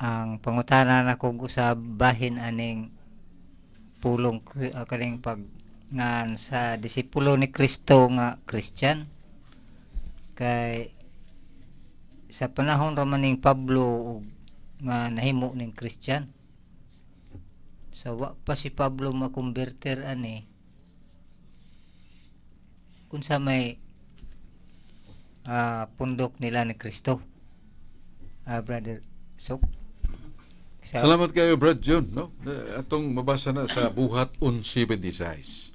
Ang pangutana nako usab bahin aning pulong kaning pag ngan sa disipulo ni Kristo nga Christian, kay sa panahon ra man ning Pablo ug nga nahimo ning Christian, sa wa pa si Pablo makonverter ani, unsa may pundok nila ni Kristo, Brother Sok? Salamat kayo, Brad John, no? Atong mabasa na sa Buhat 11:26.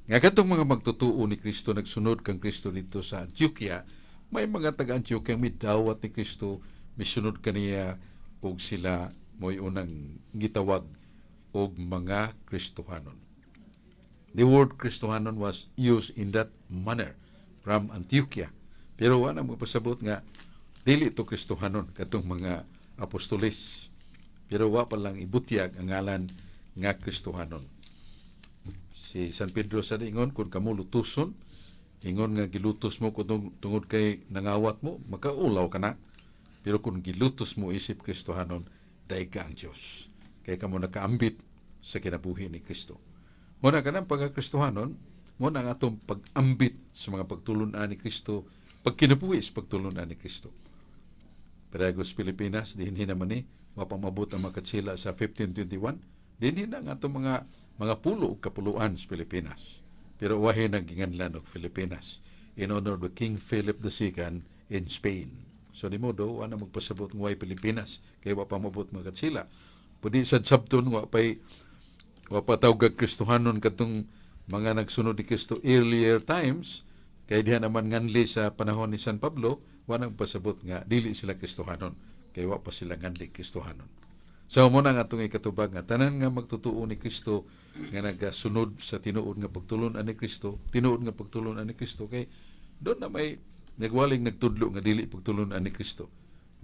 Nga katong mga magtutuo ni Kristo nagsunod kang Kristo dito sa Antioquia, may mga taga Antioquia midawat ni Kristo, misunod kaniya ug sila mo'y unang gitawag og mga Kristohanon. The word Kristohanon was used in that manner from Antioquia. Pero wala mo pasabot nga dili to Kristohanon katong mga apostoles. Pero wa pa lang ibutyag ang ngalan nga Kristohanon. Si San Pedro sa ingon, kung kamo lutuson, ingon nga gilutos mo kung tungod kay nangawat mo, makaulaw ka na. Pero kung gilutos mo isip Kristohanon, daig ka ang Dios. Kay kamo nakaambit sa kinabuhi ni Kristo. Muna kanang pagka-Kristohanon, muna ang atong pag-ambit sa mga pagtulunan ni Kristo, pagkinabuhi sa pagtulunan ni Kristo. Pero sa Pilipinas, dinhi naman ni, mapamabot ang mga katsila sa 1521, dinhi na ang atong mga pulo ug kapuluan sa Pilipinas. Pero wahi nang ginganlan og Pilipinas in honor of King Philip II in Spain. So ni modo, wala magpasabot ng way Pilipinas, kay wa pa mabot mga katsila. Pwede sa sabton, wa pa tawgag Kristohanon katong mga nagsunod ni Kristo earlier times, kay diha naman nganli sa panahon ni San Pablo, wa nang pasabot nga dili sila Kristohanon kay wa pa sila nganli Kristohanon. So mo na nga atong ikatubag nga tanan nga magtutuo ni Kristo nga nagasunod sa tinuod nga pagtulon-an ni Kristo, tinuod nga pagtulon-an ni Kristo, kay doon na may nagwaling nagtudlo nga dili pagtulon-an ni Kristo.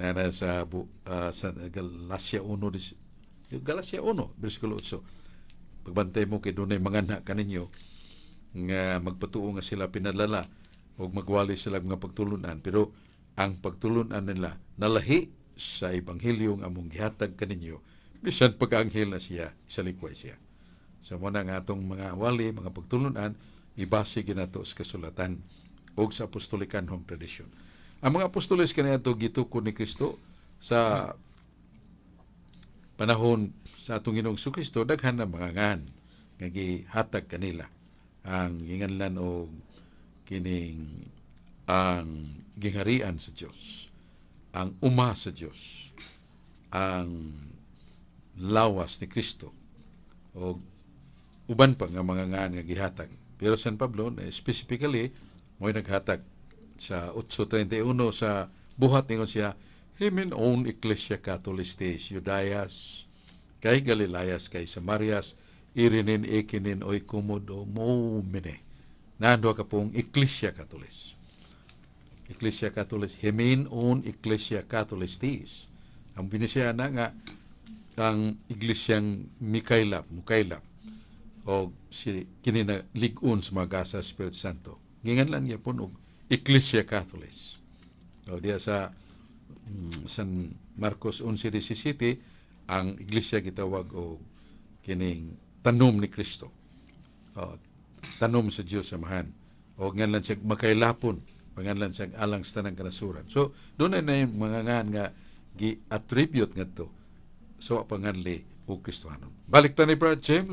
Na na sa sa Galacia 1 Galacia 1 bersikulo 8. Pagbantay mo kay dunay manganha kaninyo nga magpatuo nga sila pinadlala ug magwali sila nga pagtulunan, pero ang pagtulunan nila nalahi sa ebanghelyo nga among gihatag kaninyo, bisan pag-anghel na siya, isalikway siya. So mo na nga atong mga wali, mga pagtulunan, ibase ginato sa kasulatan ug sa apostolikanhong tradisyon. Ang mga apostoles kaniadto gitukod ni Kristo sa panahon sa atong Ginoong Kristo, daghan na mga ngan nga gihatag kanila. Ang ginganlan og kining ang gingharian sa Dios, ang uma sa Dios, ang lawas ni Kristo o uban pa nga mga ngan nga gihatag. Pero San Pablo specifically mo'y naghatag sa 8:31 sa Buhat. Ningon siya, "Hemin on Ecclesia Catholistes Judaias kai Galileas kai Samarias irinin ekinin oikodomomene." Nando ka pong Ecclesia Catholis. Ecclesia Catholis, hemin on Ecclesia Catholistes. Ang binisaya na nga ang iglesyang Mikailap, Mukailap o si kini na lig-on sa mga gasa Espiritu Santo. Ginganlan gyapon og Ecclesia Catholis. O diya sa San Marcos 11:17, ang iglesia gitawag og kining tanom ni Kristo. O, tanom sa Dios Amahan. O nganlan siya makailapon, panganlan siya alang sa tanang kanasuran. So doon na yung mga ngan nga gi-attribute ngadto so panganli og Kristohanon. Balik ta ni Brad Jim.